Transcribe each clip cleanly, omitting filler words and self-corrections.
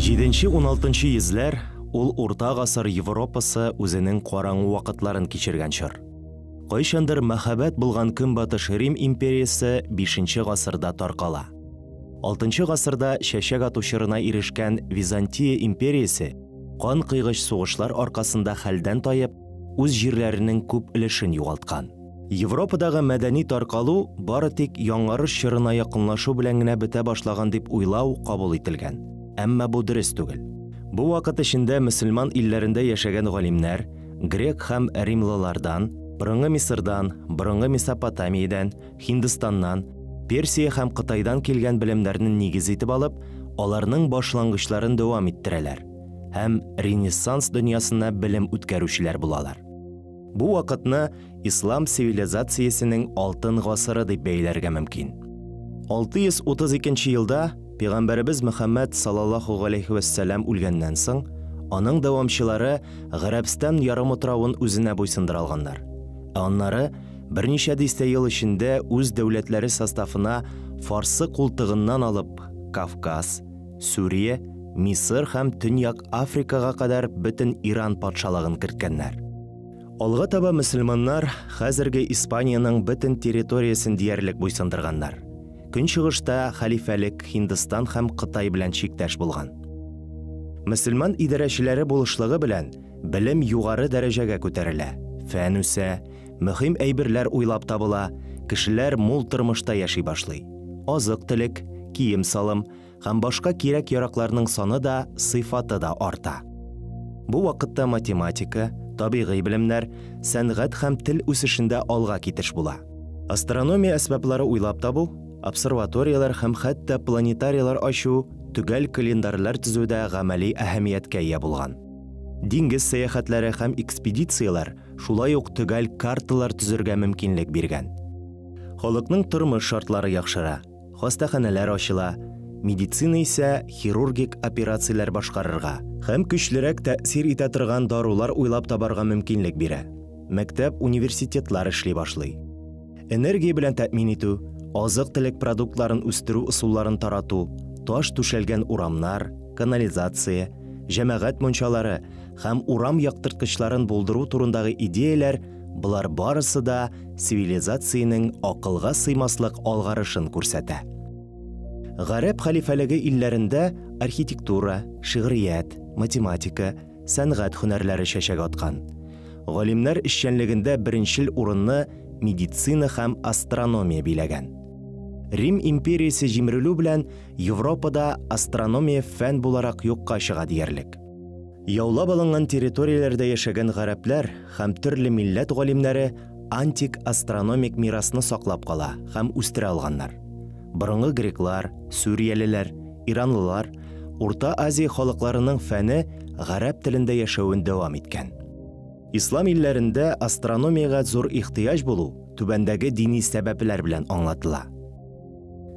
Җиденче-уналтынчы йөзләр ул урта гасыр Европасы үзенең караңгы вакытларын кичергән чор. Кайчандыр мәһабәт булган Көнбатыш Рим империясе бишенче гасырда таркала. Алтынчы гасырда чәчәк ату чорына ирешкән Византия империясе канкойгыч сугышлар аркасында хәлдән таеп, үз җирләренең күп өлешен югалткан. Европадагы мәдәни таркалу бары тик яңарыш чорына якынлашу белән генә бетә башлаган дип уйлау кабул ителгән. Әмма бу дөрес түгел. Бу вакыт эчендә мөселман илләрендә яшәгән галимнәр грек һәм римлылардан, Борынгы Мисырдан, Борынгы Месопотамиядән, Һиндстаннан, Персия һәм Кытайдан килгән белемнәрне нигез итеп алып, аларның башлангычларын дәвам иттерәләр һәм Ренессанс дөньясына белем үткәрүчеләр булалар. Бу вакытны ислам цивилизациясенең алтын гасыры дип бәяләргә мөмкин. 632 елда пәйгамбәребез Мөхәммәд саллаллаһу галәйһи вәссәлам үлгәннән соң, аның дәвамчылары Гарәбстан ярымутравын үзенә буйсындыра алганнар. Ә аннары берничә дистә ел эчендә үз дәүләтләре составына Фарсы култыгыннан алып Кавказ, Сүрия, Мисыр һәм Төньяк Африкага кадәр бөтен Иран патшалыгын керткәннәр. Алга таба мөселманнар хәзерге Испаниянең бөтен территориясен диярлек буйсындырганнар. Көнчыгышта хәлифәлек Һиндстан һәм Кытай белән чиктәш булган. Мөселман идарәчеләре булышлыгы белән белем югары дәрәҗәгә күтәрелә, фән үсә, мөһим әйберләр уйлап табыла, кешеләр мул тормышта яши башлый. Азык-төлек, кием-салым һәм башка кирәк-яракларның саны да, сыйфаты да арта. Бу вакытта математика, табигый белемнәр, сәнгать һәм тел үсешендә алга китеш була. Астрономия әсбаплары уйлап табу, обсерваторияләр һәм хәтта планетарийлар ачу, төгәл календарьләр төзү дә гамәли әһәмияткә ия булган. Диңгез сәяхәтләре һәм экспедицияләр шулай ук төгәл карталар төзергә мөмкинлек биргән. Халыкның тормыш шартлары яхшыра, хастаханәләр ачыла, медицина исә хирургик операцияләр башкарырга һәм көчлерәк тәэсир итә торган дарулар уйлап табарга мөмкинлек бирә. Мәктәп, университетлар эшли башлый. Энергия белән тәэмин итү, азык-төлек продуктларын үстерү ысулларын тарату, таш түшәлгән урамнар, канализация, җәмәгать мунчалары һәм урам яктырткычларын булдыру турындагы идеяләр болар барысы да цивилизациянең акылга сыймаслык алгарышын күрсәтә. Гарәп хәлифәлеге илләрендә архитектура, шигърият, математика, сәнгать һөнәрләре чәчәк аткан. Галимнәр эшчәнлегендә беренчел урынны медицина һәм астрономия биләгән. Рим империясе җимерелү белән Европада астрономия фән буларак юкка чыга диярлек. Яулап алынган территорияләрдә яшәгән гарәпләр һәм төрле милләт галимнәре антик астрономик мирасны саклап кала һәм үстерә алганнар. Борынгы греклар, сүриялеләр, иранлылар, Урта Азия халыкларының фәне гарәп телендә яшәвен дәвам иткән. Ислам илләрендә астрономиягә зур ихтыяҗ булу түбәндәге дини сәбәпләр белән аңлатыла.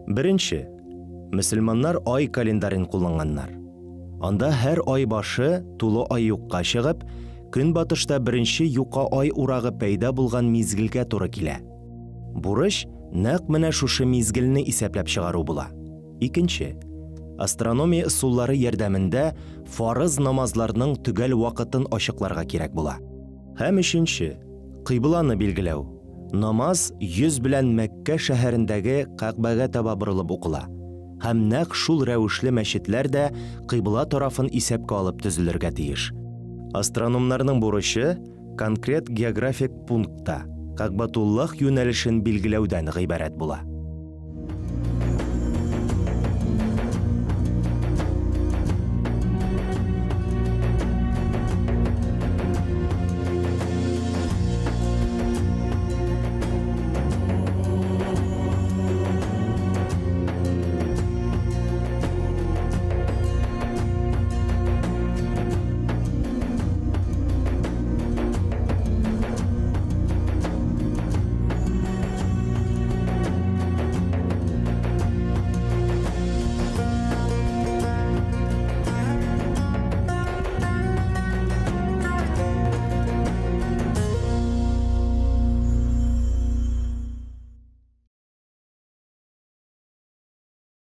Беренче, мөселманнар ай календарен кулланганнар. Анда һәр ай башы тулы ай юкка чыгып, көнбатышта беренче юка ай урагы пәйда булган мизгелгә туры килә. Бурыч нәкъ менә шушы мизгелне исәпләп чыгару була. Икенче, астрономия ысуллары ярдәмендә фарыз намазларның төгәл вакытын ачыкларга кирәк була. Һәм өченче, кыйбланы билгеләү. Намаз йөз белән Мәккә шәһәрендәге Кәгъбәгә таба борылып укыла. Һәм нәкъ шул рәвешле мәчетләр дә кыйбла тарафын исәпкә алып төзелергә тиеш. Астрономнарның бурычы конкрет географик пунктта Кәгъбәтуллаһ юнәлешен билгеләүдән гыйбарәт була.